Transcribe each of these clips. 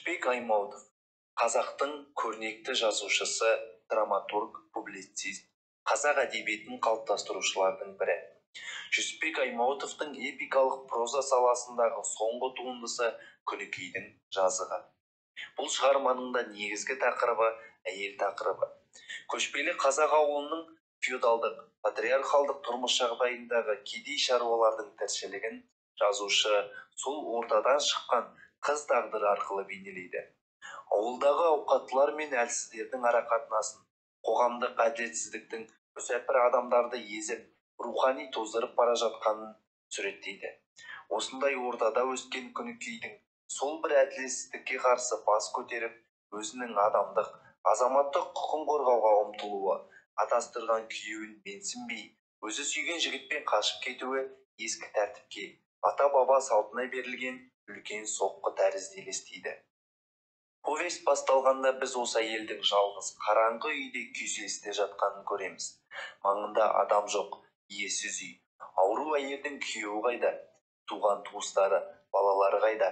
Жүсіпбек Аймауытов қазақтың көрнекті жазушысы, драматург, публицист, қазақ әдебиетін қалыптастырушылардың бірі. Жүсіпбек Аймауытовтың эпикалық проза саласындағы соңғы туындысы Күнікейдің жазығы. Бұл шығарманың да негізгі тақырыбы әйел тақырыбы. Көшпелі қазақ ауылының феодалдық, патриархалдық тұрмыс жағдайындағы кедей шаруалардың тіршілігін жазушы сол ортадан шыққан қыз тағдыры арқылы бейнелейді. Ауылдағы ауқаттылар мен әлсіздердің арақатынасын, қоғамдық әділетсіздіктің мүсәпір адамдарды езіп, рухани тоздырып бара жатқанын суреттейді. Осындай ортада өскен Күнікейдің сол бір әділетсіздікке қарсы бас көтеріп, өзінің адамдық, азаматтық құқын қорғауға ұмтылуы, атастырған күйеуін менсінбей, өзі сүйген жігітпен қашып кетуі ескі тәртіпке, ата-баба салтына берілген үлкен соққы тәрізді елестейді. Повесть басталғанда біз осы әйелдің жалғыз, қараңғы үйде күйзелісте жатқанын көреміз. Маңында адам жоқ, иесіз үй. Ауру әйелдің күйеуі қайда? Туған туыстары, балалары қайда?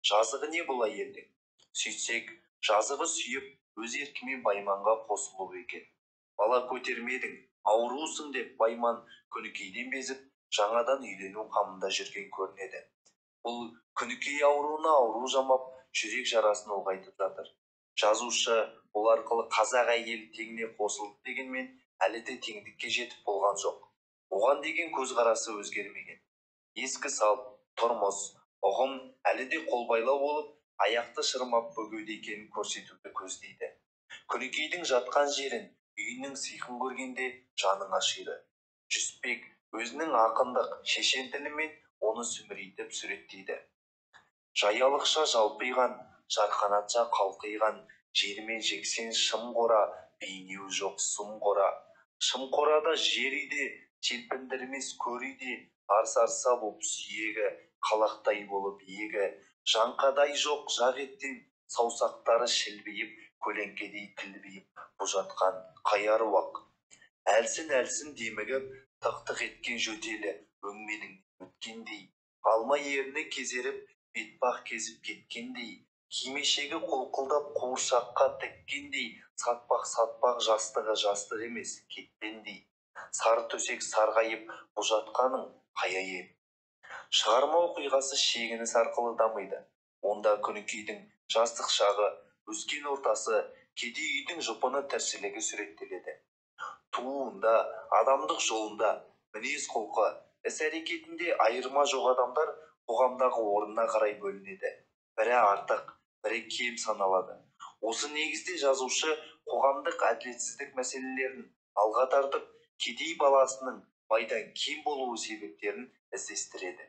Жазығы не бұл әйелдің? Сөйтсек, жазығы сүйіп, өз еркімен Байманға қосылуы екен. Бала көтермедің, аурусың деп Байман Күнікейден безіп, жаңадан үйлену қамында жүрген көрінеді. Бұл Күнікей ауруына ауру жамап, жүрек жарасын ұлғайтып жатыр. Жазушы бұл арқылы қазақ әйелі теңіне қосылды дегенмен әлі де теңдікке жетіп болған жоқ. Оған деген көзқарасы өзгермеген. Ескі салт, тұрмыс, ұғым әлі де қолбайлау болып, аяқты шырмап бөгеуде екенін көрсетуді көздейді. Күнікейдің жатқан жерін, үйінің сиқын көргенде жаның ашиды. Жүсіпбек өзінің ақындық шешен тілімен оны сүмірейтіп суреттейді. Жаялықша жалпиған, жарқанатша қалқиған, жермен жексен шым қора, бейнеуі жоқ сұм қора. Шым қорада жер үйде, желпіндірмес көр үйде, арса-арса боп сүйегі, қалақтай болып иегі, жаңқадай жоқ жақ еттен, саусақтары шілбиіп, көлеңкедей кілбиіп, бұ жатқан қай аруақ. Әлсін-әлсін демігіп, тық-тық еткен жөтелі өңменіңнен өткендей, алма ерні кезеріп, бетпақ кезіп кеткендей, кимешегі қолқылдап қуыршаққа тіккендей, сатпақ-сатпақ жастығы жастық емес кетпендей, сары төсек сарғайып бұ жатқаның қай әйел? Шығарма оқиғасы шегініс арқылы дамиды. Онда Күнікейдің жастық шағы, өскен ортасы, кедей үйдің жұпыны тіршілігі суреттеледі. Тууында, адамдық жолында, мінез-құлқы, іс-әрекетінде айырма жоқ адамдар қоғамдағы орнына қарай бөлінеді. Бірі артық, бірі кем саналады. Осы негізде жазушы қоғамдық әділетсіздік мәселелерін алға тартып, кедей баласының байдан кем болуы себептерін іздестіреді.